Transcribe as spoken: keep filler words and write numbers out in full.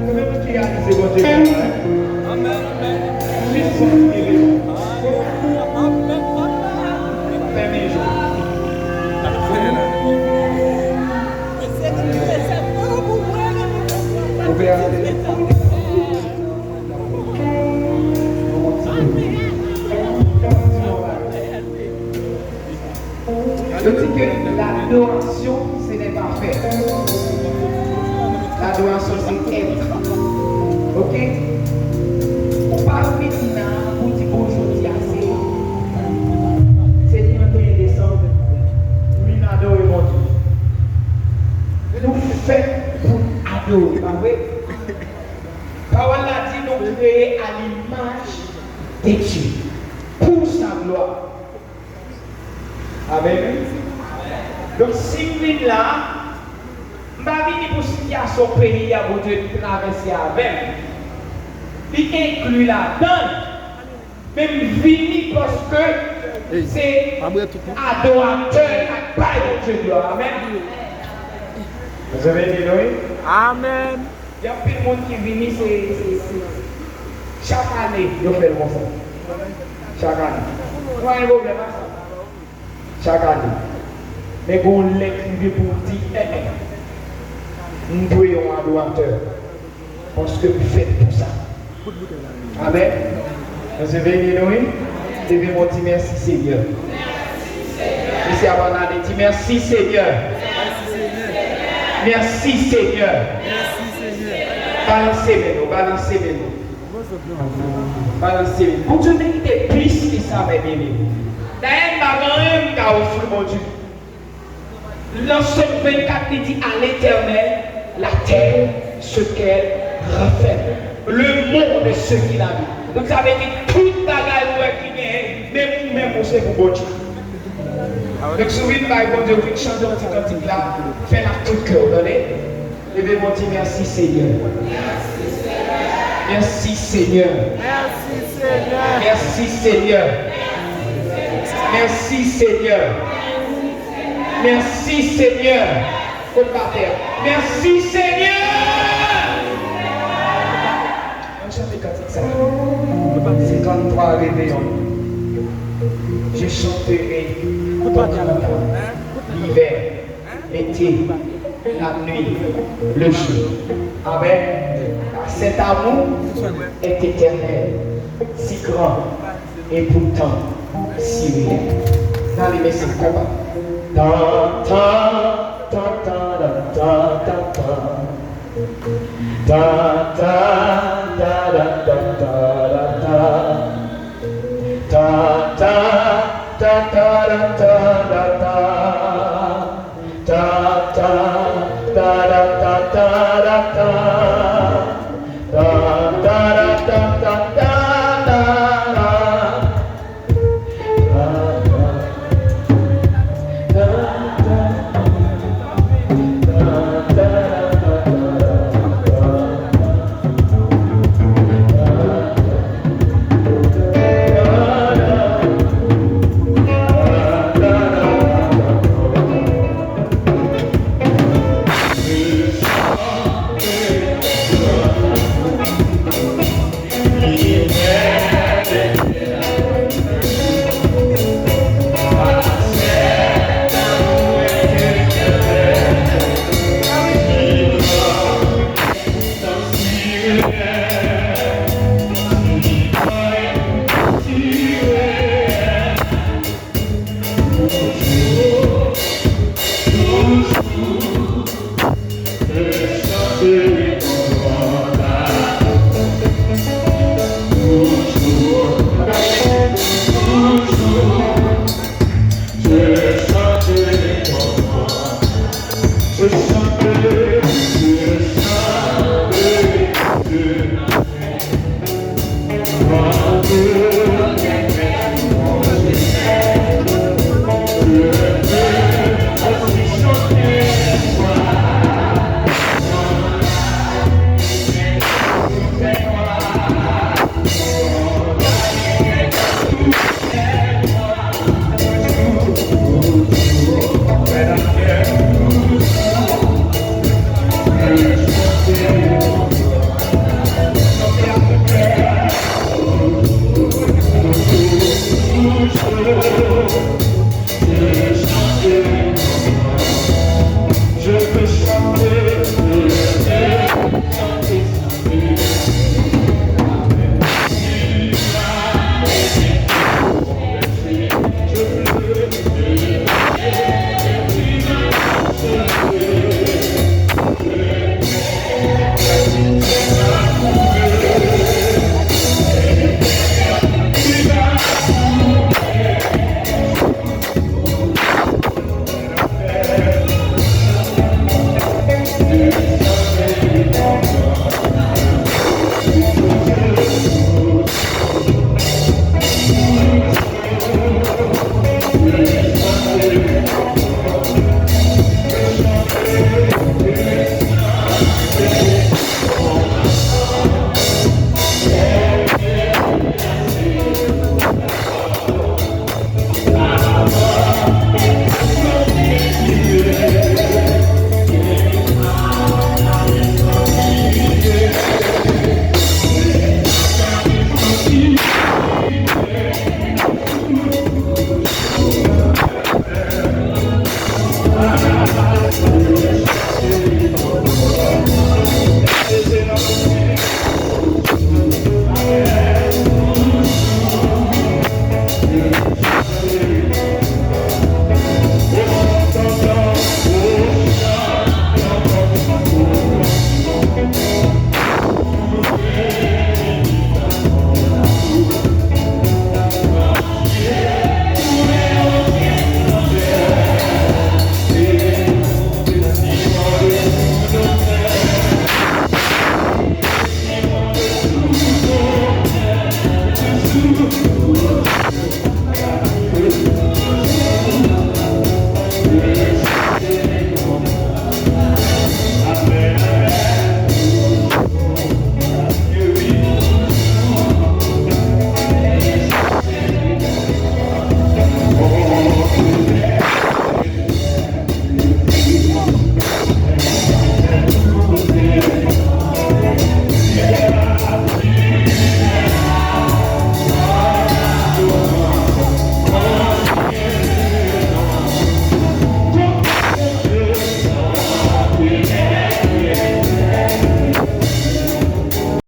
Mwen menm ki reyalize Bondye gen mwen. Amèn, amèn. Jis sòti leve. Amèn, amèn. Fèmen je. Ouvè. Yo di ke ladorasyon, se lè pafè. Ladorasyon, se èt. Oke? Ou pa vini la pou di, "Bon, jodi a se, se trannteyen desanm, vin adore Bondye." Nou fèt pou n adore, pa vre? Pawòl la di nou kreye a limaj de Dye, pou sa glwa. Amèn. Donk, si m vin la, m pa vini pou sitiyasyon peyi a Bondye travèse avè m. Li enkli ladan l. Men m vini paske se adoratè k ap bay Bondye glwa. Amèn. Bondye beni nou, wi. Amèn. Gen anpil moun ki vini, se, se, se, chak ane, yo fè l konsa. Chak ane. Nou pa gen pwoblèm ak sa. Chak ane. Men gen yon lè k rive pou w di, "En, en, m dwe yon adoratè, paske m fèt pou sa." Amèn. Bondye beni nou, wi. Leve men w, di, "Mèsi, Senyè." Mesye a pa nan ale, di, "Mèsi, Senyè." Mèsi, Senyè. Balanse men nou, balanse men nou. Balanse men nou. Bondye merite plis ke sa, mè byenneme. Dayè, m pa gen anyen m ka ofri Bondye. Nan Sòm vennkat, li di, "À l'Éternel, la terre, ce qu'elle renferme, le monde et ce qu'il habite." Donk, sa vle di tout bagay ou wè ki genyen, menm ou menm ou se pou Bondye. Donk, si w vin bay Bondye, ou vin chante yon ti kantik la, fè l ak tout kè w, tande? Leve men w, di, "Mèsi, Senyè." Mèsi, Senyè. Mèsi, Senyè. Mèsi, Senyè. Mèsi, Senyè. Kot batè a? Mèsi, Senyè. Ann chante kantik sa. Cinquante-trois réveillons. Je chanterai ton grand nom. L'hiver, l'été, la nuit, le jour. Amèn. Car cet amour est éternel, si grand et pourtant si réel. N ale, mesye, konpa. Tan, tan, tan, tan, tan, tan, tan, tan. Ta, ta, ta, da, ta, ta, da, ta. Ta, ta, ta, ta, da, ta, da, ta. Ta, ta, ta, da, ta, ta, da, ta. Ta, ta, da, ta, ta, ta, da,